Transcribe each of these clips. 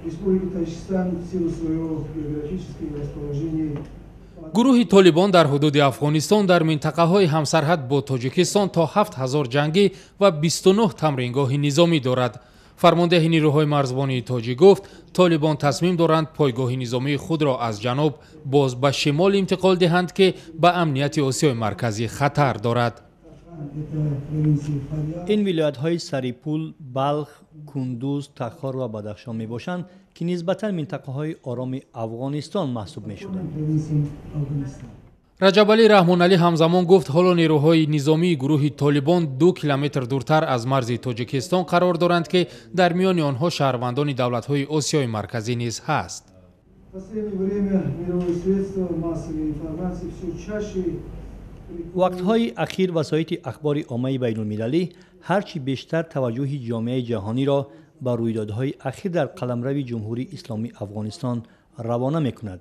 Республики Таджикистан в силу своего географического расположения. Гурӯҳи Толибон дар ҳудуди Афғонистон дар минтақаҳои ҳамсарҳад бо Тоҷикистон то 7000 ҷангӣ ва 29 тамрингоҳи низомӣ дорад. Фармондеҳи нирӯҳои марзбонии тоҷик гуфт, Толибон тасмим доранд пойгоҳи низомии худро аз ҷануб боз ба шимол интиқол диҳанд, ки ба амнияти Осиёи Марказӣ хатар дорад. Ин вилоятҳои Сарипул, Балх, Кундуз, Тахор ва Бадахшон мебошанд, ки нисбатан минтақаҳои ороми Афғонистон маҳсуб мешуданд. Раҷабалӣ Раҳмоналӣ ҳамзамон гуфт, ҳоло нерӯҳои низомии гурӯҳи Толибон 2 километр дуртар аз марзи Тоҷикистон қарор доранд, ки дар миёни онҳо шаҳрвандони давлатҳои Осиёи Марказӣ низ ҳаст. Вақтҳои ахир васоити ахбори оммаи байнулмилалӣ ҳарчи бештар таваҷҷӯҳи ҷомеаи ҷаҳониро ба рӯйдодҳои ахир дар қаламрави Ҷумҳурии Исломии Афғонистон равона мекунад.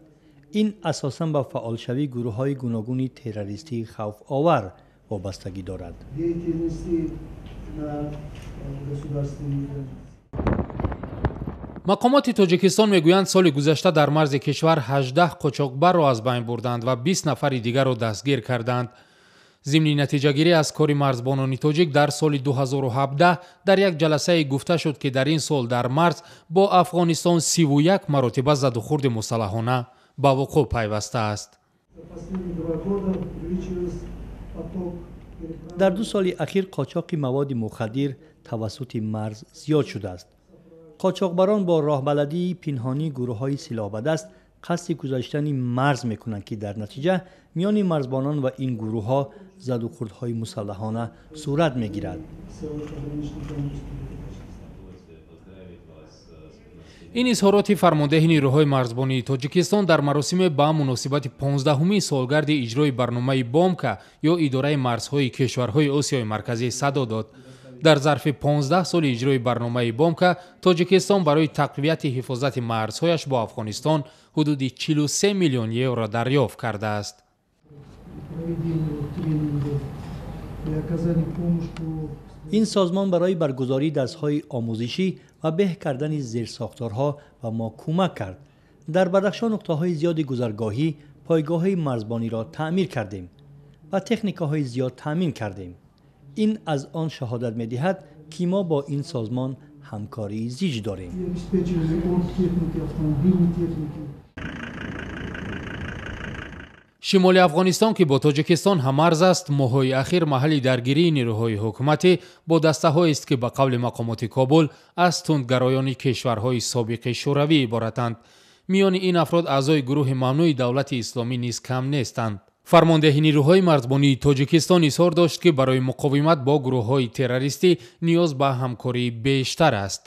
Ин асосан ба фаъолшавии гурӯҳҳои гуногуни террористии хавфовар вобастагӣ дорад. Мақомоти Тоҷикистон мегӯянд, соли гузашта дар марзи кишвар 18 қочоқбарро аз байн бурданд ва 20 нафари дигарро дастгир карданд. Зимни натиҷагирӣ аз кори марзбонони тоҷик дар соли 2017 дар як ҷаласае гуфта шуд, ки дар ин сол дар марз бо Афғонистон 31 маротиба задухӯрди мусаллаҳона ба вуқӯъ пайвастааст. Дар 2 соли ахир қочоқи маводи мухаддир тавассути марз зиёд шудааст. Қочоқбарон бо роҳбаладии пинҳонии гурӯҳҳои силоҳбадаст қасди гузаштани марз мекунанд, ки дар натиҷа миёни марзбонон ва ин гурӯҳҳо задухӯрдҳои мусаллаҳона сурат мегирад. Ин изҳороти фармондеҳи нирӯҳои марзбонии Тоҷикистон дар маросиме ба муносибати 15-уми солгарди иҷрои барномаи Бомка ё идораи марзҳои кишварҳои Осиёи Марказӣ садо дод. Дар зарфи 15 соли иҷрои барномаи Бомка Тоҷикистон барои тақвияти ҳифозати марзҳояш бо Афғонистон ҳудуди 43 миллион евро дарёфт кардааст. Ин созмон барои баргузории дарсҳои омӯзишӣ ва беҳ кардани зерсохторҳо ба мо кӯмак кард. Дар Бадахшон нуқтаҳои зиёди гузаргоҳӣ, пойгоҳҳои марзбониро таъмир кардем ва техникаҳои зиёд таъмин кардем. Ин аз он шаҳодат медиҳад, ки мо бо ин созмон ҳамкории зич дорем. Шимоли Афғонистон, ки бо Тоҷикистон ҳаммарз аст, моҳҳои ахир маҳалли даргирии нерӯҳои ҳукуматӣ бо дастаҳоест, ки ба қавли мақомоти Кобул аз тундгароёни кишварҳои собиқи Шӯравӣ иборатанд. Миёни ин афрод аъзои гурӯҳи мамнӯи Давлати Исломӣ низ кам нестанд. Фармондеҳи нирӯҳои марзбонии Тоҷикистон изҳор дошт, ки барои муқовимат бо гурӯҳҳои террористӣ ниёз ба ҳамкории бештар аст.